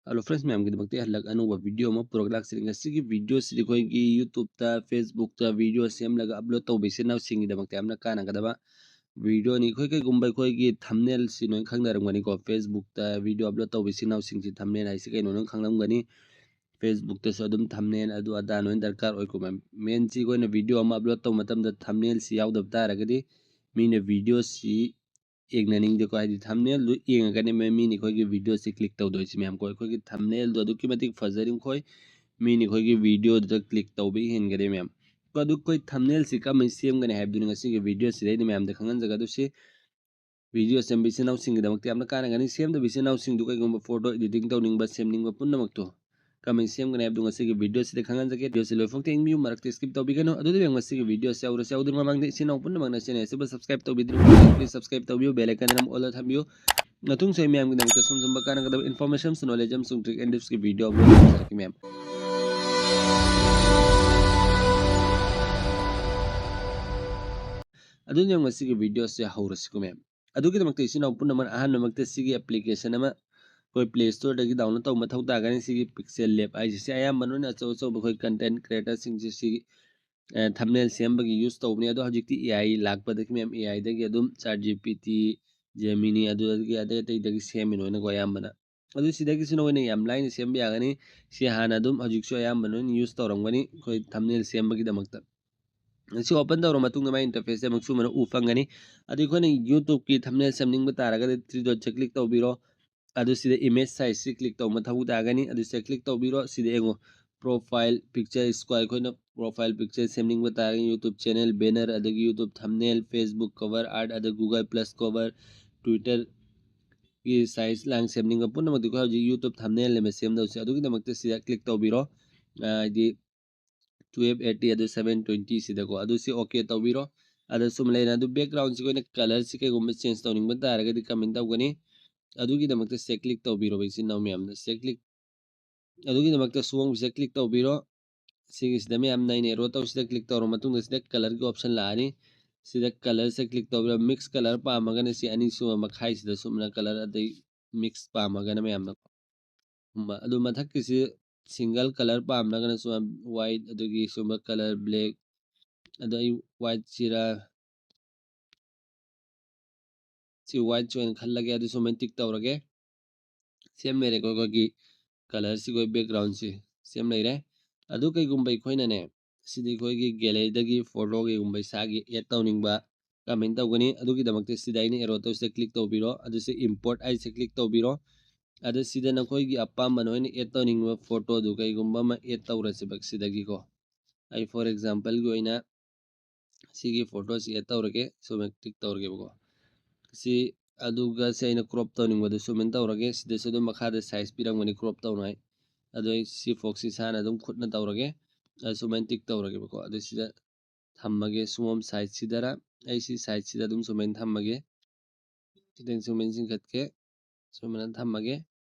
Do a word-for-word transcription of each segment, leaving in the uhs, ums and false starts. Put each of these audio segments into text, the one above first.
Hello friends, ꯃꯌꯥꯝꯒꯤꯗꯃꯛꯇ ꯍꯜꯂꯛ ꯑꯅꯧꯕ video ꯑꯃ ꯄꯨꯔꯛ ꯂꯥꯛꯆꯔꯤ꯫ ꯉꯁꯤꯒꯤ video ꯁꯤꯗꯤ ꯑꯩꯈꯣꯏꯒꯤ YouTube-ꯇ, Facebook-ꯇ video ꯁꯦꯝꯂꯒ upload ꯇꯧꯕ ꯏꯆꯤꯟ ꯏꯅꯥꯎꯁꯤꯡꯒꯤꯗꯃꯛꯇ ꯌꯥꯝꯅ ꯀꯥꯟꯅꯒꯗꯕ video-ꯅꯤ꯫ ꯑꯩꯈꯣꯏ ꯀꯩꯒꯨꯝꯕ ꯑꯩꯈꯣꯏꯒꯤ thumbnail ꯁꯤ ꯅꯣꯏ ꯈꯪꯅꯔꯝꯒꯅꯤꯀꯣ, Facebook-ꯇ video upload ꯇꯧꯕ ꯏꯆꯤꯟ ꯏꯅꯥꯎꯁꯤꯡꯁꯤ thumbnail ꯍꯥꯏꯁꯤ ꯀꯩꯅꯣ ꯅꯣꯏ ꯈꯪꯂꯝꯒꯅꯤ꯫ Facebook-ꯇꯁꯨ ꯑꯗꯨꯝ thumbnail ꯑꯗꯨ ꯑꯗꯥ ꯂꯣꯏꯅ ꯗꯔꯀꯥꯔ ꯑꯣꯏꯀꯣ ꯃꯌꯥꯝ꯫ Main ꯁꯤ ꯑꯩꯈꯣꯏꯅ video ꯑꯃ upload ꯇꯧꯕ ꯃꯇꯝꯗ thumbnail ꯁꯤ ꯌꯥꯎꯗꯕ ꯇꯥꯔꯒꯗꯤ ꯃꯤꯅ video ꯁꯤ ꯌꯦꯡꯅꯅꯤꯡꯗꯦꯀꯣ, ꯍꯥꯏꯗꯤ thumbnail ꯗꯨ ꯌꯦꯡꯉꯒꯅꯦ ꯃ-, ꯃꯤꯅ ꯑꯩꯈꯣꯏꯒꯤ video ꯁꯤ click ꯇꯧꯗꯣꯏꯁꯤ ꯃꯌꯥꯝ ꯀꯣ꯫ ꯑꯩꯈꯣꯏꯒꯤ thumbnail ꯗꯣ ꯑꯗꯨꯛꯀꯤ ꯃꯇꯤꯛ ꯐꯖꯔꯤꯈꯣꯏ ꯃꯤꯅ ꯑꯩꯈꯣꯏꯒꯤ video ꯗꯨꯗ click ꯇꯧꯕ ꯍꯦꯟꯒꯅꯤ ꯃꯌꯥꯝ꯫ ꯀꯣ, ꯑꯗꯨ ꯑꯩꯈꯣꯏ thumbnail ꯁꯤ ꯀꯃꯥꯏꯅ ꯁꯦꯝꯒꯅꯤ ꯍꯥꯏꯕꯗꯨꯅꯤ ꯉꯁꯤꯒꯤ video ꯁꯤꯗ ꯑꯩꯅ ꯃꯌꯥꯝꯗ ꯈꯪꯍꯟꯖꯒꯗꯣꯏꯁꯤ꯫ Video ꯁꯦꯝꯕ ꯏꯆꯤꯟ ꯏꯅꯥꯎꯁꯤꯡꯒꯤꯗꯃꯛꯇ ꯌꯥꯝꯅ ꯀꯥꯟꯅꯒꯅꯤ꯫ ꯁꯦꯝꯗꯕ ꯏꯆꯤꯟ ꯏꯅꯥꯎꯁꯤꯡꯗꯨ ꯀꯩꯒꯨꯝꯕ photo editing ꯇꯧꯅꯤꯡꯕ, ꯁꯦꯝꯅꯤꯡꯕ ꯄꯨꯝꯅꯃꯛꯇꯨ ꯀꯃꯥꯏꯅ ꯁꯦꯝꯒꯅꯤ ꯍꯥꯏꯕꯗꯨ ꯉꯁꯤꯒꯤ video ꯁꯤꯗ ꯈꯪꯍꯟꯖꯒꯦ꯫ Video ꯁꯤ ꯂꯣꯏꯐꯥꯎ ꯌꯦꯡꯕꯤꯌꯨ, ꯃꯔꯛꯇ skip ꯇꯧꯕꯤꯒꯅꯨ꯫ ꯑꯗꯨꯗꯤ ꯃꯌꯥꯝ ꯉꯁꯤꯒꯤ video ꯁꯤ ꯍꯧꯔꯁꯤ꯫ ꯍꯧꯗ꯭ꯔꯤ ꯃꯃꯥꯡꯗ ꯏꯆꯤꯟ ꯏꯅꯥꯎ ꯄꯨꯝꯅꯃꯛꯅ channel ꯑꯁꯤꯕꯨ subscribe ꯇꯧꯕꯤꯗ꯭ꯔꯤꯕ please subscribe ꯇꯧꯕꯤꯌꯨ, bell icon ꯑꯃ all ꯊꯝꯕꯤꯌꯨ꯫ ꯃꯇꯨꯡ ꯁꯣꯏ ꯃꯌꯥꯝꯒꯤꯗꯃꯛꯇ ꯁꯨꯝ ꯁꯨꯝꯕ ꯀꯥꯟꯅꯒꯗꯕ information, knowledge ꯑꯃꯁꯨꯡ trick and tips ꯀꯤ video upload ꯇꯧꯖꯔꯛꯀꯦ ꯃꯌꯥꯝ꯫ ꯑꯗꯨꯅ ꯃꯌꯥꯝ ꯉꯁꯤꯒꯤ video ꯁꯦ ꯍꯧꯔꯁꯤꯀꯣ ꯃꯌꯥꯝ꯫ ꯑꯗꯨꯒꯤꯗꯃꯛꯇ ꯏꯆꯤꯟ ꯏꯅꯥꯎ ꯄꯨꯝꯅꯃꯛꯅ ꯑꯍꯥꯟꯕꯃꯛꯇ ꯁꯤꯒꯤ application ꯑꯃ ꯑꯩꯈꯣꯏ Play Store ꯗꯒꯤ download ꯇꯧꯕ ꯃꯊꯧ ꯇꯥꯒꯅꯤ꯫ ꯁꯤꯒꯤ Pixel Lab ꯍꯥꯏꯁꯦ ꯁꯤ ꯑꯌꯥꯝꯕꯅ ꯑꯣꯏꯅ ꯑꯆꯧ ꯑꯆꯧꯕ ꯑꯩꯈꯣꯏ content creator ꯁꯤꯡꯁꯦ ꯁꯤꯒꯤ, ꯑ, thumbnail ꯁꯦꯝꯕꯒꯤ use ꯇꯧꯕꯅꯤ꯫ ꯑꯗꯣ ꯍꯧꯖꯤꯛꯇꯤ A I ꯂꯥꯛꯄꯗꯒꯤ ꯃꯌꯥꯝ A I ꯗꯒꯤ ꯑꯗꯨꯝ ChatGPT, Gemini ꯑꯗꯨꯗꯒꯤ ꯑꯇꯩ ꯑꯇꯩꯗꯒꯤ ꯁꯦꯝꯃꯤ ꯂꯣꯏꯅꯀꯣ ꯑꯌꯥꯝꯕꯅ꯫ ꯑꯗꯨ ꯁꯤꯗꯒꯤꯁꯨ ꯅꯈꯣꯏꯅ ꯌꯥꯝ ꯂꯥꯏꯅ ꯁꯦꯝꯕ ꯌꯥꯒꯅꯤ꯫ ꯁꯤ ꯍꯥꯟꯅ ꯑꯗꯨꯝ ꯍꯧꯖꯤꯛꯁꯨ ꯑꯌꯥꯝꯕ ꯂꯣꯏꯅ use ꯇꯧꯔꯝꯒꯅꯤ ꯑꯩꯈꯣꯏ thumbnail ꯁꯦꯝꯕꯒꯤꯗꯃꯛꯇ꯫ ꯁꯤ open ꯇꯧꯔ ꯃꯇꯨꯡꯗ ꯃꯥꯏ interface ꯁꯦ ꯑꯃꯨꯛ ꯁꯨꯃꯥꯏꯅ ꯎ ꯐꯪꯒꯅꯤ꯫ ꯑꯗꯨ ꯑꯩꯈꯣꯏꯅ YouTube ꯀꯤ thumbnail ꯁꯦꯝꯅꯤꯡꯕ ꯇꯥꯔꯒꯗꯤ three dot ꯁꯦ click ꯇꯧꯕꯤꯔꯣ꯫ ꯑꯗꯨ ꯁꯤꯗ image size ꯁꯤ click ꯇꯧꯕ ꯃꯊꯧ ꯇꯥꯒꯅꯤ꯫ ꯑꯗꯨ ꯁꯤꯗ click ꯇꯧꯕꯤꯔꯣ꯫ ꯁꯤꯗ ꯌꯦꯡꯉꯣ, profile picture square, ꯑꯩꯈꯣꯏꯅ profile picture ꯁꯦꯝꯅꯤꯡꯕ ꯇꯥꯔꯒꯗꯤ YouTube channel banner, ꯑꯗꯒꯤ YouTube thumbnail, Facebook cover art, ꯑꯗ Google Plus cover, Twitter ꯒꯤ size ꯂꯥꯡ ꯁꯦꯝꯅꯤꯡꯕ ꯄꯨꯝꯅꯃꯛꯇꯤ ꯑꯩꯈꯣꯏ ꯍꯧꯖꯤꯛ YouTube thumbnail ꯑꯃ ꯁꯦꯝꯗꯧꯁꯦ꯫ ꯑꯗꯨꯒꯤꯗꯃꯛꯇ ꯁꯤꯗ click ꯇꯧꯕꯤꯔꯣ꯫ ꯑ, ꯍꯥꯏꯗꯤ twelve eighty ꯑꯗꯨ seven twenty ꯁꯤꯗꯀꯣ꯫ ꯑꯗꯨ ꯁꯤ okay ꯇꯧꯕꯤꯔꯣ꯫ ꯑꯗ ꯁꯨꯝ ꯂꯩꯔꯦ꯫ ꯑꯗꯨ background ꯁꯤ ꯑꯩꯈꯣꯏꯅ colour ꯁꯤ ꯀꯩꯒꯨꯝꯕ change ꯇꯧꯅꯤꯡꯕ ꯇꯥꯔꯒꯗꯤ ꯀꯃꯥꯏꯅ ꯇꯧꯒꯅꯤ? ꯑꯗꯨꯒꯤꯗꯃꯛꯇ ꯁꯦ click ꯇꯧꯕꯤꯔꯣ ꯏꯆꯤꯟ ꯏꯅꯥꯎ ꯃꯌꯥꯝꯅ꯫ ꯁꯦ click, ꯑꯗꯨꯒꯤꯗꯃꯛꯇ ꯁꯣꯝꯒꯤꯁꯦ click ꯇꯧꯕꯤꯔꯣ꯫ ꯁꯤꯒꯤꯁꯤꯗ ꯃꯌꯥꯝꯅ ꯑꯩꯅ arrow ꯇꯧꯁꯤꯗ click ꯇꯧꯔ ꯃꯇꯨꯡꯗ ꯁꯤꯗ colour ꯒꯤ option ꯂꯥꯛꯑꯅꯤ꯫ ꯁꯤꯗ colour ꯁꯦ click ꯇꯧꯕꯤꯔꯣ꯫ Mix colour ꯄꯥꯝꯃꯒꯅ ꯁꯤ ꯑꯅꯤꯁꯨꯕ ꯃꯈꯥꯏꯁꯤꯗ ꯁꯨꯝꯅ colour ꯑꯇꯩ mix ꯄꯥꯝꯃꯒꯅ ꯃꯌꯥꯝꯅ ꯒꯨꯝꯕ꯫ ꯑꯗꯨ ꯃꯊꯛꯀꯤꯁꯤ single colour ꯄꯥꯝꯂꯒꯅꯁꯨ white, ꯑꯗꯨꯒꯤ ꯁꯨꯝꯕ colour black, ꯑꯗꯣ ꯑꯩ white ꯁꯤꯔ ꯁꯤ white ꯁꯤ ꯑꯣꯏꯅ ꯈꯜꯂꯒꯦ꯫ ꯑꯗꯨ ꯁꯨꯃꯥꯏꯅ tick ꯇꯧꯔꯒꯦ꯫ Same ꯂꯩꯔꯦꯀꯣ ꯑꯩꯈꯣꯏꯒꯤ colour ꯁꯤ, ꯑꯩꯈꯣꯏ background ꯁꯤ same ꯂꯩꯔꯦ꯫ ꯑꯗꯨ ꯀꯩꯒꯨꯝꯕ ꯑꯩꯈꯣꯏꯅꯅꯦ, ꯁꯤꯗꯤ ꯑꯩꯈꯣꯏꯒꯤ gallery ꯗꯒꯤ photo ꯀꯩꯒꯨꯝꯕ ꯏꯁꯥꯒꯤ add ꯇꯧꯅꯤꯡꯕ comment ꯇꯧꯒꯅꯤ꯫ ꯑꯗꯨꯒꯤꯗꯃꯛꯇ ꯁꯤꯗ ꯑꯩꯅ arrow ꯇꯧꯁꯦ click ꯇꯧꯕꯤꯔꯣ꯫ ꯑꯗꯨꯁꯦ import ꯍꯥꯏꯁꯦ click ꯇꯧꯕꯤꯔꯣ꯫ ꯑꯗꯨ ꯁꯤꯗ ꯅꯈꯣꯏꯒꯤ ꯑꯄꯥꯝꯕ ꯅꯈꯣꯏꯅ add ꯇꯧꯅꯤꯡꯕ photo ꯗꯨ ꯀꯩꯒꯨꯝꯕ ꯑꯃ add ꯇꯧꯔꯁꯦꯕ ꯁꯤꯗꯒꯤꯀꯣ꯫ ꯑꯩ for example ꯒꯤ ꯑꯣꯏꯅ ꯁꯤꯒꯤ photo ꯁꯤ add ꯇꯧꯔꯒꯦ꯫ ꯁꯨꯃꯥꯏꯅ click ꯇꯧꯔꯒꯦꯕꯀꯣ꯫ ꯁꯤ, ꯑꯗꯨꯒ ꯁꯤ ꯑꯩꯅ crop ꯇꯧꯅꯤꯡꯕꯗꯨ ꯁꯨꯃꯥꯏꯅ ꯇꯧꯔꯒꯦ꯫ ꯁꯤꯗꯁꯨ ꯑꯗꯨꯝ ꯃꯈꯥꯗ size ꯄꯤꯔꯝꯒꯅꯤ crop ꯇꯧꯅꯉꯥꯏ꯫ ꯑꯗꯣ ꯑꯩ ꯁꯤ ꯐꯣꯛꯁꯤ ꯏꯁꯥꯅ ꯑꯗꯨꯝ ꯈꯨꯠꯅ ꯇꯧꯔꯒꯦ꯫ ꯑꯗꯨ ꯁꯨꯃꯥꯏꯅ tick ꯇꯧꯔꯒꯦꯕꯀꯣ꯫ ꯑꯗꯨ ꯁꯤꯗ ꯊꯝꯃꯒꯦ꯫ ꯁꯣꯝ size ꯁꯤꯗꯔ ꯑꯩ ꯁꯤ size ꯁꯤꯗ ꯑꯗꯨꯝ ꯁꯨꯃꯥꯏꯅ ꯊꯝꯃꯒꯦ꯫ ꯈꯤꯇꯪ ꯁꯨꯃꯥꯏꯅ ꯆꯤꯡꯈꯠꯀꯦ꯫ ꯁꯨꯃꯥꯏꯅ ꯊꯝꯃꯒꯦ꯫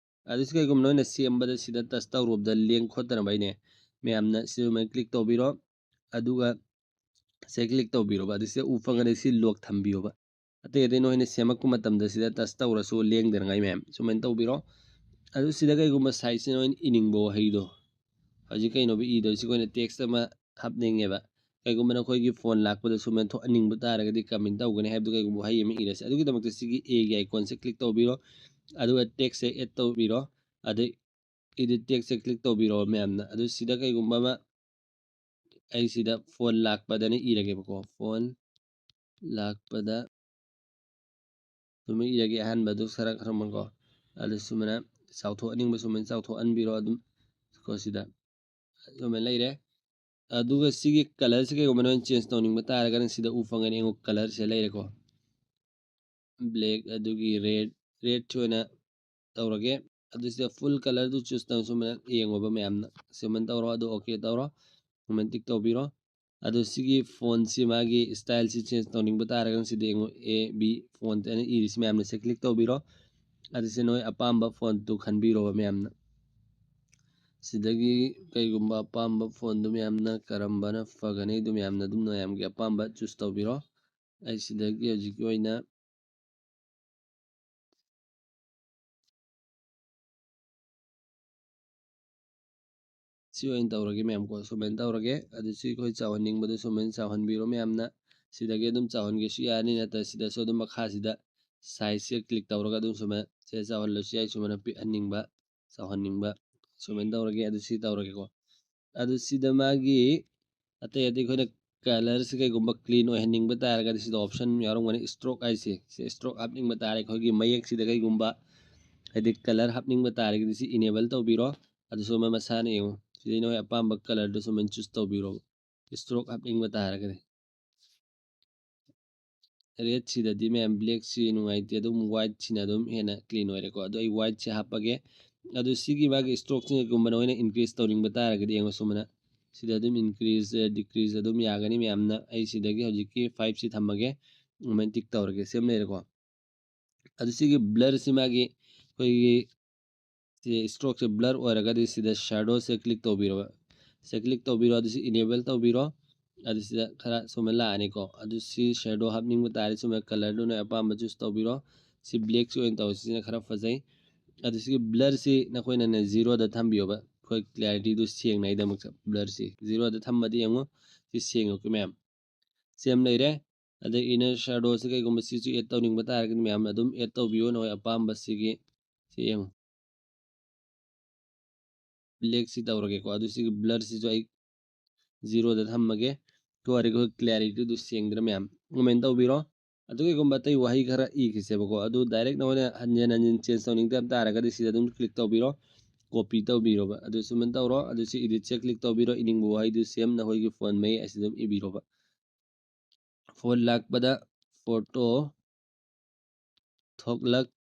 ꯑꯗꯨ ꯁꯤ ꯀꯩꯒꯨꯝꯕ ꯅꯣꯏꯅ ꯁꯦꯝꯕꯗ ꯁꯤꯗ touch ꯇꯧꯔꯨꯕꯗ ꯂꯦꯡ ꯈꯣꯠꯇꯅꯕ ꯑꯩꯅꯦ ꯃꯌꯥꯝꯅ ꯁꯤ ꯁꯨꯃꯥꯏꯅ click ꯇꯧꯕꯤꯔꯣ꯫ ꯑꯗꯨꯒ ꯁꯤ click ꯇꯧꯕꯤꯔꯣꯕ꯫ ꯑꯗꯨ ꯁꯤꯗ ꯎ ꯐꯪꯉꯗꯤ ꯁꯤ lock ꯊꯝꯕꯤꯌꯣꯕ꯫ ꯑꯇꯩ ꯑꯇꯩ ꯅꯣꯏꯅ ꯁꯦꯝꯃꯛꯄ ꯃꯇꯝꯗ ꯁꯤꯗ touch ꯇꯧꯔꯁꯨ ꯂꯦꯡꯗꯅꯉꯥꯏ ꯃꯌꯥꯝ ꯁꯨꯃꯥꯏꯅ ꯇꯧꯕꯤꯔꯣ꯫ ꯑꯗꯨ ꯁꯤꯗ ꯀꯩꯒꯨꯝꯕ size ꯁꯤ ꯅꯣꯏꯅ ꯏꯅꯤꯡꯕ ꯋꯥꯍꯩꯗꯣ, ꯍꯧꯖꯤꯛ ꯀꯩꯅꯣꯕ ꯏꯗꯣꯏꯁꯤ, ꯑꯩꯈꯣꯏꯅ text ꯑꯃ ꯍꯥꯞꯅꯤꯡꯉꯦꯕ꯫ ꯀꯩꯒꯨꯝꯕ ꯅꯈꯣꯏꯒꯤ phone ꯂꯥꯛꯄꯗ ꯁꯨꯃꯥꯏꯅ ꯊꯣꯛꯍꯟꯅꯤꯡꯕ ꯇꯥꯔꯒꯗꯤ comment ꯇꯧꯒꯅꯤ ꯍꯥꯏꯕꯗꯨ ꯀꯩꯒꯨꯝꯕ ꯋꯥꯍꯩ ꯑꯃ ꯏꯔꯁꯦ꯫ ꯑꯗꯨꯒꯤꯗꯃꯛꯇ ꯁꯤꯒꯤ A ꯒꯤ icon ꯁꯦ click ꯇꯧꯕꯤꯔꯣ꯫ ꯑꯗꯨꯒ text ꯁꯦ add ꯇꯧꯕꯤꯔꯣ꯫ ꯑꯗꯩ edit text ꯁꯦ click ꯇꯧꯕꯤꯔꯣ ꯃꯌꯥꯝꯅ꯫ ꯑꯗꯨ ꯁꯤꯗ ꯀꯩꯒꯨꯝꯕ ꯑꯃ ꯑꯩ ꯁꯤꯗ phone ꯂꯥꯛꯄꯗꯅ ꯏꯔꯒꯦꯕꯀꯣ꯫ Phone ꯂꯥꯛꯄꯗ ꯁꯨꯃꯥꯏꯅ ꯏꯔꯒꯦ꯫ ꯑꯍꯥꯟꯕꯗꯨ ꯈꯔ ꯈꯔꯃꯟꯀꯣ꯫ ꯑꯗꯨ ꯁꯨꯃꯥꯏꯅ ꯆꯥꯎꯊꯣꯛꯍꯟꯅꯤꯡꯕ ꯁꯨꯃꯥꯏꯅ ꯆꯥꯎꯊꯣꯛꯍꯟꯕꯤꯔꯣ ꯑꯗꯨꯝ ꯀꯣ ꯁꯤꯗ꯫ ꯁꯨꯃꯥꯏꯅ ꯂꯩꯔꯦ꯫ ꯑꯗꯨꯒ ꯁꯤꯒꯤ colour ꯁꯦ ꯀꯩꯒꯨꯝꯕ ꯅꯣꯏꯅ change ꯇꯧꯅꯤꯡꯕ ꯇꯥꯔꯒꯅ ꯁꯤꯗ ꯎ ꯐꯪꯒꯅꯤ꯫ ꯌꯦꯡꯉꯣ colour ꯁꯦ ꯂꯩꯔꯦꯀꯣ꯫ Black ꯑꯗꯨꯒꯤ red, red ꯁꯦ ꯑꯣꯏꯅ ꯇꯧꯔꯒꯦ꯫ ꯑꯗꯨ ꯁꯤꯗ full colour ꯗꯨ choose ꯇꯧ꯫ ꯁꯨꯃꯥꯏꯅ ꯌꯦꯡꯉꯣꯕ ꯃꯌꯥꯝꯅ꯫ ꯁꯨꯃꯥꯏꯅ ꯇꯧꯔꯣ꯫ ꯑꯗꯨ OK ꯇꯧꯔꯣ꯫ ꯁꯨꯃꯥꯏꯅ tick ꯇꯧꯕꯤꯔꯣ꯫ ꯑꯗꯨ ꯁꯤꯒꯤ font ꯁꯤ ꯃꯥꯒꯤ style ꯁꯤ change ꯇꯧꯅꯤꯡꯕ ꯇꯥꯔꯒꯅ ꯁꯤꯗ ꯌꯦꯡꯉꯣ, A B font ꯑꯅ ꯏꯔꯤꯁꯤ ꯃꯌꯥꯝꯅ ꯁꯤ click ꯇꯧꯕꯤꯔꯣ꯫ ꯑꯗꯨ ꯁꯤ ꯅꯣꯏ ꯑꯄꯥꯝꯕ font ꯇꯨ ꯈꯟꯕꯤꯔꯣꯕ ꯃꯌꯥꯝꯅ꯫ ꯁꯤꯗꯒꯤ ꯀꯩꯒꯨꯝꯕ ꯑꯄꯥꯝꯕ font ꯗꯨ ꯃꯌꯥꯝꯅ ꯀꯔꯝꯕꯅ ꯐꯒꯅꯤ ꯑꯗꯨ ꯃꯌꯥꯝꯅ ꯑꯗꯨꯝ ꯃꯌꯥꯝꯒꯤ ꯑꯄꯥꯝꯕ choose ꯇꯧꯕꯤꯔꯣ꯫ ꯑꯩ ꯁꯤꯗꯒꯤ ꯍꯧꯖꯤꯛꯀꯤ ꯑꯣꯏꯅ ꯁꯤ ꯑꯣꯏꯅ ꯇꯧꯔꯒꯦ ꯃꯌꯥꯝ ꯀꯣ, ꯁꯨꯃꯥꯏꯅ ꯇꯧꯔꯒꯦ꯫ ꯑꯗꯨ ꯁꯤ ꯑꯩꯈꯣꯏ ꯆꯥꯎꯍꯟꯅꯤꯡꯕꯗꯨ ꯁꯨꯃꯥꯏꯅ ꯆꯥꯎꯍꯟꯕꯤꯔꯣ ꯃꯌꯥꯝꯅ꯫ ꯁꯤꯗꯒꯤ ꯑꯗꯨꯝ ꯆꯥꯎꯍꯟꯒꯦꯁꯨ ꯌꯥꯅꯤ, ꯅꯠꯇ꯭ꯔ ꯁꯤꯗꯁꯨ ꯑꯗꯨꯝ ꯃꯈꯥꯁꯤꯗ size ꯁꯦ click ꯇꯧꯔꯒ ꯑꯗꯨꯝ ꯁꯨꯃꯥꯏꯅ ꯁꯤꯗ ꯆꯥꯎꯍꯜꯂꯁꯨ ꯌꯥꯏ, ꯁꯨꯃꯥꯏꯅ ꯄꯤꯛꯍꯟꯅꯤꯡꯕ, ꯆꯥꯎꯍꯟꯅꯤꯡꯕ, ꯁꯨꯃꯥꯏꯅ ꯇꯧꯔꯒꯦ꯫ ꯑꯗꯨ ꯁꯤ ꯇꯧꯔꯒꯦꯀꯣ꯫ ꯑꯗꯨ ꯁꯤꯗ ꯃꯥꯒꯤ ꯑꯇꯩ ꯑꯇꯩ ꯑꯩꯈꯣꯏꯅ colour ꯁꯦ ꯀꯩꯒꯨꯝꯕ clean ꯑꯣꯏꯍꯟꯅꯤꯡꯕ ꯇꯥꯔꯒꯗꯤ ꯁꯤꯗ option ꯌꯥꯎꯔꯝꯒꯅꯤ, stroke ꯍꯥꯏꯁꯦ꯫ ꯁꯤ stroke ꯍꯥꯞꯅꯤꯡꯕ ꯇꯥꯔꯦ, ꯑꯩꯈꯣꯏꯒꯤ ꯃꯌꯦꯛꯁꯤꯗ ꯀꯩꯒꯨꯝꯕ ꯍꯥꯏꯗꯤ colour ꯍꯥꯞꯅꯤꯡꯕ ꯇꯥꯔꯒꯗꯤ ꯁꯤ enable ꯇꯧꯕꯤꯔꯣ꯫ ꯑꯗꯨꯁꯨ ꯑꯃ ꯃꯁꯥꯅ ꯌꯦꯡꯉꯨ, ꯁꯤꯗꯩ ꯅꯣꯏ ꯑꯄꯥꯝꯕ colour ꯗꯨ ꯁꯨꯃꯥꯏꯅ choose ꯇꯧꯕꯤꯔꯣ, stroke ꯍꯥꯞꯅꯤꯡꯕ ꯇꯥꯔꯒꯗꯤ꯫ Red ꯁꯤꯗꯗꯤ ꯃꯌꯥꯝ black ꯁꯤ ꯅꯨꯡꯉꯥꯏꯇꯦ, ꯑꯗꯨꯝ white ꯁꯤꯅ ꯑꯗꯨꯝ ꯍꯦꯟꯅ clean ꯑꯣꯏꯔꯦꯀꯣ꯫ ꯑꯗꯣ ꯑꯩ white ꯁꯦ ꯍꯥꯞꯄꯒꯦ꯫ ꯑꯗꯣ ꯁꯤꯒꯤ ꯃꯥꯒꯤ stroke ꯁꯤꯅ ꯀꯩꯒꯨꯝꯕ ꯅꯣꯏꯅ increase ꯇꯧꯅꯤꯡꯕ ꯇꯥꯔꯒꯗꯤ ꯌꯦꯡꯉꯣ, ꯁꯨꯃꯥꯏꯅ ꯁꯤꯗ ꯑꯗꯨꯝ increase, decrease ꯑꯗꯨꯝ ꯌꯥꯒꯅꯤ ꯃꯌꯥꯝꯅ꯫ ꯑꯩ ꯁꯤꯗꯒꯤ ꯍꯧꯖꯤꯛꯀꯤ five ꯁꯤ ꯊꯝꯃꯒꯦ, ꯑꯗꯨꯃꯥꯏꯅ tick ꯇꯧꯔꯒꯦ, ꯁꯦꯝ ꯂꯩꯔꯦꯀꯣ꯫ ꯑꯗꯨ ꯁꯤꯒꯤ blur ꯁꯤ ꯃꯥꯒꯤ ꯑꯩꯈꯣꯏꯒꯤ ꯁꯤ stroke ꯁꯦ blur ꯑꯣꯏꯔꯒꯗꯤ ꯁꯤꯗ shadow ꯁꯦ click ꯇꯧꯕꯤꯔꯣꯕ꯫ ꯁꯤ click ꯇꯧꯕꯤꯔꯣ, ꯑꯗꯨ ꯁꯤ enable ꯇꯧꯕꯤꯔꯣ꯫ ꯑꯗꯨ ꯁꯤꯗ ꯈꯔ ꯁꯨꯃꯥꯏꯅ ꯂꯥꯛꯑꯅꯤꯀꯣ꯫ ꯑꯗꯨ ꯁꯤ shadow ꯍꯥꯞꯅꯤꯡꯕ ꯇꯥꯔꯗꯤ ꯁꯨꯃꯥꯏꯅ colour ꯗꯨ ꯅꯣꯏ ꯑꯄꯥꯝꯕ choose ꯇꯧꯕꯤꯔꯣ꯫ ꯁꯤ black ꯁꯤ ꯑꯣꯏꯅ ꯇꯧꯔꯁꯤ, ꯁꯤꯅ ꯈꯔ ꯐꯖꯩ꯫ ꯑꯗꯨ ꯁꯤꯒꯤ blur ꯁꯤ ꯅꯈꯣꯏꯅꯅꯦ zero ꯗ ꯊꯝꯕꯤꯌꯣꯕ, ꯑꯩꯈꯣꯏ clarity ꯗꯨ ꯁꯦꯡꯅꯉꯥꯏꯗꯃꯛꯇ blur ꯁꯤ zero ꯗ ꯊꯝꯃꯗꯤ ꯌꯦꯡꯉꯨ, ꯁꯤ ꯁꯦꯡꯉꯦꯀꯣ ꯃꯌꯥꯝ꯫ ꯁꯦꯝ ꯂꯩꯔꯦ꯫ ꯑꯗꯩ inner shadow ꯁꯤ ꯀꯩꯒꯨꯝꯕ ꯁꯤꯁꯨ add ꯇꯧꯅꯤꯡꯕ ꯇꯥꯔꯒꯗꯤ ꯃꯌꯥꯝꯅ ꯑꯗꯨꯝ add ꯇꯧꯕꯤꯌꯣ, ꯅꯈꯣꯏ ꯑꯄꯥꯝꯕ ꯁꯤꯒꯤ꯫ ꯁꯤ ꯌꯦꯡꯉꯨ, black ꯁꯤ ꯇꯧꯔꯒꯦꯀꯣ꯫ ꯑꯗꯨ ꯁꯤꯒꯤ blur ꯁꯤꯁꯨ ꯑꯩ zero ꯗ ꯊꯝꯃꯒꯦ꯫ ꯀꯣ ꯑꯗꯒꯤ ꯑꯩꯈꯣꯏ clarity ꯗꯨ ꯁꯦꯡꯗ꯭ꯔꯦ ꯃꯌꯥꯝ, comment ꯇꯧꯕꯤꯔꯣ꯫ ꯑꯗꯨ ꯀꯩꯒꯨꯝꯕ ꯑꯇꯩ ꯋꯥꯍꯩ ꯈꯔ ꯏꯈꯤꯁꯦꯕꯀꯣ, ꯑꯗꯨ direct ꯅꯈꯣꯏꯅ ꯍꯟꯖꯤꯟ ꯍꯟꯖꯤꯟ change ꯇꯧꯅꯤꯡꯗꯕ ꯇꯥꯔꯒꯗꯤ ꯁꯤꯗ ꯑꯗꯨꯝ click ꯇꯧꯕꯤꯔꯣ, copy ꯇꯧꯕꯤꯔꯣꯕ꯫ ꯑꯗꯨ ꯁꯨꯃꯥꯏꯅ ꯇꯧꯔꯣ꯫ ꯑꯗꯨ ꯁꯤ edit ꯁꯦ click ꯇꯧꯕꯤꯔꯣ, ꯏꯅꯤꯡꯕ ꯋꯥꯍꯩꯗꯨ same ꯅꯈꯣꯏꯒꯤ font ꯃꯌꯦꯛ ꯑꯁꯤꯗ ꯑꯗꯨꯝ ꯏꯕꯤꯔꯣꯕ꯫ Font ꯂꯥꯛꯄꯗ photo ꯊꯣꯛꯂꯛꯀꯅꯤ꯫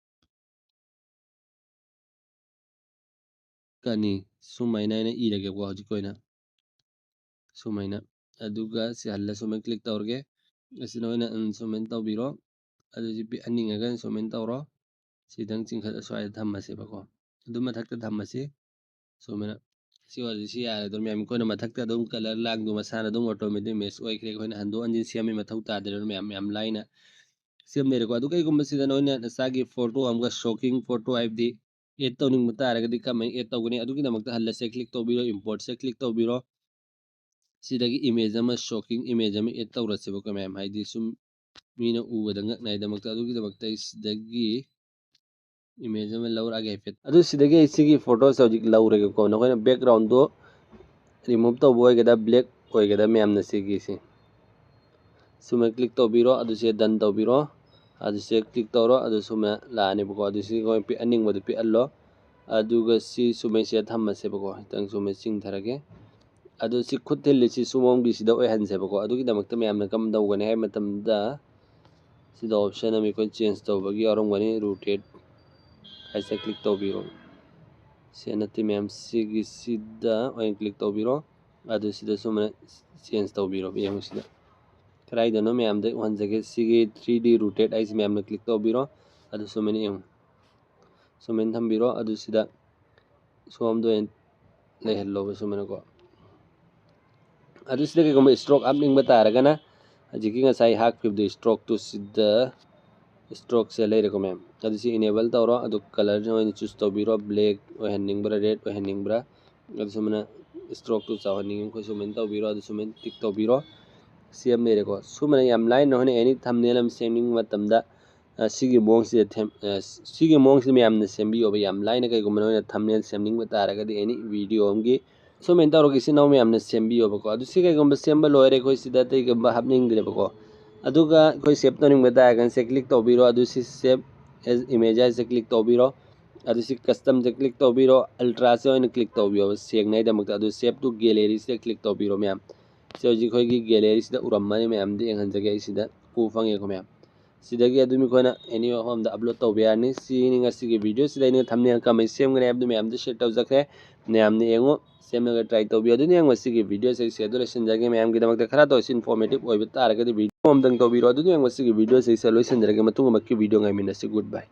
ꯁꯨꯃꯥꯏꯅ ꯑꯩꯅ ꯏꯔꯒꯦꯀꯣ ꯍꯧꯖꯤꯛꯀꯤ ꯑꯣꯏꯅ꯫ ꯁꯨꯃꯥꯏꯅ꯫ ꯑꯗꯨꯒ ꯁꯤ ꯍꯜꯂ ꯁꯨꯃꯥꯏꯅ click ꯇꯧꯔꯒꯦ꯫ ꯑꯁꯤꯅ ꯑꯣꯏꯅ, ꯎꯝ, ꯁꯨꯃꯥꯏꯅ ꯇꯧꯕꯤꯔꯣ꯫ ꯑꯗꯨ ꯁꯤ ꯄꯤꯛꯍꯟꯅꯤꯡꯉꯒꯅ ꯁꯨꯃꯥꯏꯅ ꯇꯧꯔꯣ꯫ ꯁꯤꯗꯪ ꯆꯤꯡꯈꯠ ꯑꯁ꯭ꯋꯥꯏꯗ ꯊꯝꯃꯁꯦꯕꯀꯣ꯫ ꯑꯗꯨ ꯃꯊꯛꯇ ꯊꯝꯃꯁꯤ꯫ ꯁꯨꯃꯥꯏꯅ꯫ ꯁꯤ ꯑꯣꯏꯔꯗꯤ ꯁꯤ ꯌꯥꯔꯦ꯫ ꯑꯗꯨꯝ ꯃꯌꯥꯝ ꯑꯩꯈꯣꯏꯅ ꯃꯊꯛꯇ ꯑꯗꯨꯝ colour ꯂꯥꯡꯗꯣ ꯃꯁꯥꯅ ꯑꯗꯨꯝ automatic match ꯑꯣꯏꯈ꯭ꯔꯦ꯫ ꯑꯩꯈꯣꯏꯅ ꯍꯟꯗꯣꯛ ꯍꯟꯖꯤꯟ ꯁꯦꯝꯕꯒꯤ ꯃꯊꯧ ꯇꯥꯗ꯭ꯔꯦ꯫ ꯑꯗꯨꯝ ꯃꯌꯥꯝ, ꯃꯌꯥꯝ ꯂꯥꯏꯅ ꯁꯦꯝ ꯂꯩꯔꯦꯀꯣ꯫ ꯑꯗꯨ ꯀꯩꯒꯨꯝꯕ ꯁꯤꯗ ꯅꯣꯏꯅ ꯅꯁꯥꯒꯤ photo ꯑꯃꯒ, shocking photo ꯍꯥꯏꯕꯗꯤ ꯑꯦꯗ ꯇꯧꯅꯤꯡꯕ ꯇꯥꯔꯒꯗꯤ ꯀꯃꯥꯏꯅ ꯑꯦꯗ ꯇꯧꯒꯅꯤ? ꯑꯗꯨꯒꯤꯗꯃꯛꯇ ꯍꯜꯂꯁꯦ, ꯀ꯭ꯂꯤꯛ ꯇꯧꯕꯤꯔꯣ, ꯏꯝꯄꯣꯔꯠꯁꯦ ꯀ꯭ꯂꯤꯛ ꯇꯧꯕꯤꯔꯣ꯫ ꯁꯤꯗꯒꯤ ꯏꯃꯦꯖ ꯑꯃ, ꯁꯣꯀꯤꯡ ꯏꯃꯦꯖ ꯑꯃ ꯑꯦꯗ ꯇꯧꯔꯁꯦꯕꯀꯣ ꯃꯌꯥꯝ, ꯍꯥꯏꯗꯤ ꯁꯨꯝ ꯃꯤꯅ ꯎꯕꯗ ꯉꯛꯅꯉꯥꯏꯗꯃꯛꯇ꯫ ꯑꯗꯨꯒꯤꯗꯃꯛꯇ ꯑꯩ ꯁꯤꯗꯒꯤ ꯏꯃꯦꯖ ꯑꯃ ꯂꯧꯔꯛꯑꯒꯦ ꯍꯥꯏꯐꯦꯠ꯫ ꯑꯗꯨ ꯁꯤꯗꯒꯤ ꯑꯩ ꯁꯤꯒꯤ ꯐꯣꯇꯣꯁꯦ ꯍꯧꯖꯤꯛ ꯂꯧꯔꯒꯦꯀꯣ꯫ ꯅꯈꯣꯏꯅ ꯕꯦꯛꯒ꯭ꯔꯥꯎꯟꯗꯣ ꯔꯤꯃꯨꯚ ꯇꯧꯕ ꯑꯣꯏꯒꯦꯗ, ꯕ꯭ꯂꯦꯛ ꯑꯣꯏꯒꯦꯗ ꯃꯌꯥꯝꯅ ꯁꯤꯒꯤꯁꯦ ꯁꯨꯃꯥꯏꯅ ꯀ꯭ꯂꯤꯛ ꯇꯧꯕꯤꯔꯣ꯫ ꯑꯗꯨꯁꯦ ꯗꯟ ꯇꯧꯕꯤꯔꯣ꯫ ꯑꯗꯨꯁꯦ ꯀ꯭ꯂꯤꯛ ꯇꯧꯔꯣ꯫ ꯑꯗꯨ ꯁꯨꯃꯥꯏꯅ ꯂꯥꯛꯑꯅꯦꯕꯀꯣ꯫ ꯑꯗꯨ ꯁꯤ ꯑꯩꯈꯣꯏ ꯄꯤꯛꯍꯟꯅꯤꯡꯕꯗꯨ ꯄꯤꯛꯍꯜꯂꯣ꯫ ꯑꯗꯨꯒ ꯁꯤ ꯁꯨꯃꯥꯏꯅ ꯁꯤꯗ ꯊꯝꯃꯁꯦꯕꯀꯣ꯫ ꯈꯤꯇꯪ ꯁꯨꯃꯥꯏꯅ ꯆꯤꯡꯊꯔꯒꯦ꯫ ꯑꯗꯨ ꯁꯤ ꯈꯨꯠ ꯊꯤꯜꯂꯤꯁꯤ ꯁꯣꯝꯒꯤꯁꯤꯗ ꯑꯣꯏꯍꯟꯁꯦꯕꯀꯣ꯫ ꯑꯗꯨꯒꯤꯗꯃꯛꯇ ꯃꯌꯥꯝꯅ ꯀꯝꯗꯧꯒꯅꯤ ꯍꯥꯏꯕ ꯃꯇꯝꯗ ꯁꯤꯗ ꯑꯣꯞꯁꯟ ꯑꯃ ꯑꯩꯈꯣꯏ ꯆꯦꯟꯖ ꯇꯧꯕꯒꯤ ꯌꯥꯎꯔꯝꯒꯅꯤ, ꯔꯣꯇꯦꯠ ꯍꯥꯏꯁꯦ ꯀ꯭ꯂꯤꯛ ꯇꯧꯕꯤꯔꯣ꯫ ꯁꯤ ꯅꯠꯇꯦ ꯃꯌꯥꯝ, ꯁꯤꯒꯤꯁꯤꯗ ꯑꯣꯏꯅ ꯀ꯭ꯂꯤꯛ ꯇꯧꯕꯤꯔꯣ꯫ ꯑꯗꯨ ꯁꯤꯗ ꯁꯨꯃꯥꯏꯅ ꯆꯦꯟꯖ ꯇꯧꯕꯤꯔꯣ꯫ ꯌꯦꯡꯉꯨ ꯁꯤꯗ ꯀꯗꯥꯏꯗꯅꯣ ꯃꯌꯥꯝꯗ ꯎꯍꯟꯖꯒꯦ꯫ ꯁꯤꯒꯤ ꯊ꯭ꯔꯤ ꯗꯤ ꯔꯣꯇꯦꯠ ꯍꯥꯏꯁꯤ ꯃꯌꯥꯝꯅ ꯀ꯭ꯂꯤꯛ ꯇꯧꯕꯤꯔꯣ꯫ ꯑꯗꯨ ꯁꯨꯃꯥꯏꯅ ꯌꯦꯡꯉꯨ, ꯁꯨꯃꯥꯏꯅ ꯊꯝꯕꯤꯔꯣ꯫ ꯑꯗꯨ ꯁꯤꯗ ꯁꯣꯝꯗ ꯑꯣꯏꯅ ꯂꯩꯍꯜꯂꯣꯕ ꯁꯨꯃꯥꯏꯅꯀꯣ꯫ ꯑꯗꯨ ꯁꯤꯗ ꯀꯩꯒꯨꯝꯕ ꯏꯁꯇ꯭ꯔꯣꯛ ꯍꯥꯞꯅꯤꯡꯕ ꯇꯥꯔꯒꯅ ꯍꯧꯖꯤꯛꯀꯤ ꯉꯁꯥꯏ ꯍꯥꯞꯈꯤꯕꯗꯨ ꯏꯁꯇ꯭ꯔꯣꯛꯇꯨ ꯁꯤꯗ ꯏꯁꯇ꯭ꯔꯣꯛꯁꯦ ꯂꯩꯔꯦꯀꯣ ꯃꯌꯥꯝ꯫ ꯑꯗꯨ ꯁꯤ ꯏꯅꯦꯕꯜ ꯇꯧꯔꯣ꯫ ꯑꯗꯨ ꯀꯂꯔꯁꯤ ꯑꯣꯏꯅ ꯆꯨꯁ ꯇꯧꯕꯤꯔꯣ, ꯕ꯭ꯂꯦꯛ ꯑꯣꯏꯍꯟꯅꯤꯡꯕ꯭ꯔꯥ, ꯔꯦꯗ ꯑꯣꯏꯍꯟꯅꯤꯡꯕ꯭ꯔꯥ꯫ ꯑꯗꯨ ꯁꯨꯃꯥꯏꯅ ꯏꯁꯇ꯭ꯔꯣꯛꯇꯨ ꯆꯥꯎꯍꯟꯅꯤꯡꯉꯤ ꯑꯩꯈꯣꯏ ꯁꯨꯃꯥꯏꯅ ꯇꯧꯕꯤꯔꯣ꯫ ꯑꯗꯨ ꯁꯨꯃꯥꯏꯅ ꯇꯤꯛ ꯇꯧꯕꯤꯔꯣ꯫ ꯁꯤ ꯑꯃ ꯂꯩꯔꯦꯀꯣ꯫ ꯁꯨꯃꯥꯏꯅ ꯌꯥꯝ ꯂꯥꯏꯅ ꯅꯈꯣꯏꯅ ꯑꯦꯅꯤ ꯊꯝꯅꯦꯜ ꯑꯃ ꯁꯦꯝꯅꯤꯡꯕ ꯃꯇꯝꯗ ꯑ, ꯁꯤꯒꯤ ꯃꯑꯣꯡꯁꯤꯗ ꯊꯦꯝ-, ꯑ, ꯁꯤꯒꯤ ꯃꯑꯣꯡꯁꯤꯗ ꯃꯌꯥꯝꯅ ꯁꯦꯝꯕꯤꯌꯣꯕ꯫ ꯌꯥꯝ ꯂꯥꯏꯅ ꯀꯩꯒꯨꯝꯕ ꯅꯈꯣꯏꯅ ꯊꯝꯅꯦꯜ ꯁꯦꯝꯅꯤꯡꯕ ꯇꯥꯔꯒꯗꯤ ꯑꯦꯅꯤ ꯚꯤꯗꯤꯑꯣ ꯑꯃꯒꯤ ꯁꯨꯃꯥꯏꯅ ꯇꯧꯔꯒ ꯏꯆꯤꯟ ꯏꯅꯥꯎ ꯃꯌꯥꯝꯅ ꯁꯦꯝꯕꯤꯌꯣꯕꯀꯣ꯫ ꯑꯗꯨ ꯁꯤ ꯀꯩꯒꯨꯝꯕ ꯁꯦꯝꯕ ꯂꯣꯏꯔꯦ, ꯑꯩꯈꯣꯏ ꯁꯤꯗ ꯑꯇꯩꯒꯨꯝꯕ ꯍꯥꯞꯅꯤꯡꯗ꯭ꯔꯦꯕꯀꯣ꯫ ꯑꯗꯨꯒ ꯑꯩꯈꯣꯏ ꯁꯦꯞ ꯇꯧꯅꯤꯡꯕ ꯇꯥꯔꯒꯅ ꯁꯦ ꯀ꯭ꯂꯤꯛ ꯇꯧꯕꯤꯔꯣ꯫ ꯑꯗꯨ ꯁꯤ ꯁꯦꯞ ꯑꯦꯖ ꯏꯃꯦꯖ ꯍꯥꯏꯁꯦ ꯀ꯭ꯂꯤꯛ ꯇꯧꯕꯤꯔꯣ꯫ ꯑꯗꯨ ꯁꯤ ꯀꯁꯇꯝꯁꯦ ꯀ꯭ꯂꯤꯛ ꯇꯧꯕꯤꯔꯣ꯫ ꯑꯜꯇ꯭ꯔꯥꯁꯦ ꯑꯣꯏꯅ ꯀ꯭ꯂꯤꯛ ꯇꯧꯕꯤꯌꯣꯕ ꯁꯦꯡꯅꯉꯥꯏꯗꯃꯛꯇ꯫ ꯑꯗꯨ ꯁꯦꯞ ꯇꯨ ꯒꯦꯂꯔꯤꯁꯤꯗ ꯀ꯭ꯂꯤꯛ ꯇꯧꯕꯤꯔꯣ ꯃꯌꯥꯝ꯫ ꯁꯤ ꯍꯧꯖꯤꯛ ꯑꯩꯈꯣꯏꯒꯤ ꯒꯦꯂꯔꯤꯁꯤꯗ ꯎꯔꯝꯃꯅꯤ ꯃꯌꯥꯝꯗ ꯌꯦꯡꯍꯟꯖꯒꯦ ꯑꯩ ꯁꯤꯗ ꯎ ꯐꯪꯉꯦꯀꯣ ꯃꯌꯥꯝ꯫ ꯁꯤꯗꯒꯤ ꯑꯗꯨꯝ ꯑꯩꯈꯣꯏꯅ ꯑꯦꯅꯤ ꯃꯐꯝꯗ ꯑꯞꯂꯣꯗ ꯇꯧꯕ ꯌꯥꯔꯅꯤ꯫ ꯁꯤꯅꯤ ꯉꯁꯤꯒꯤ ꯚꯤꯗꯤꯑꯣꯁꯤꯗ ꯑꯩꯅ ꯊꯝꯅꯦꯜ ꯀꯃꯥꯏꯅ ꯁꯦꯝꯒꯅꯤ ꯍꯥꯏꯕꯗꯨ ꯃꯌꯥꯝꯗ ꯁꯦꯌꯔ ꯇꯧꯖꯈ꯭ꯔꯦ꯫ ꯃꯌꯥꯝꯅ ꯌꯦꯡꯉꯨ, ꯁꯦꯝꯂꯒ ꯇ꯭ꯔꯥꯏ ꯇꯧꯕꯤꯌꯨ꯫ ꯑꯗꯨꯅ ꯌꯦꯡꯉꯨ, ꯉꯁꯤꯒꯤ ꯚꯤꯗꯤꯑꯣꯁꯦ ꯑꯩ ꯁꯤꯗ ꯂꯣꯏꯁꯤꯟꯖꯒꯦ꯫ ꯃꯌꯥꯝꯒꯤꯗꯃꯛꯇ ꯈꯔꯇ ꯑꯣꯏꯔꯁꯨ ꯏꯟꯐꯣꯔꯃꯦꯇꯤꯞ ꯑꯣꯏꯕ ꯇꯥꯔꯒꯗꯤ ꯚꯤꯗꯤꯑꯣ ꯑꯃꯇꯪ ꯇꯧꯕꯤꯔꯣ꯫ ꯑꯗꯨꯅ ꯌꯦꯡꯉꯨ, ꯉꯁꯤꯒꯤ ꯚꯤꯗꯤꯑꯣꯁꯦ ꯑꯩ ꯁꯤꯗ ꯂꯣꯏꯁꯤꯟꯖꯔꯒꯦ꯫ ꯃꯇꯨꯡ ꯑꯃꯛꯀꯤ ꯚꯤꯗꯤꯑꯣ ꯉꯥꯏꯃꯤꯟꯅꯁꯤ꯫ ꯒꯨꯗ ꯕꯥꯏ꯫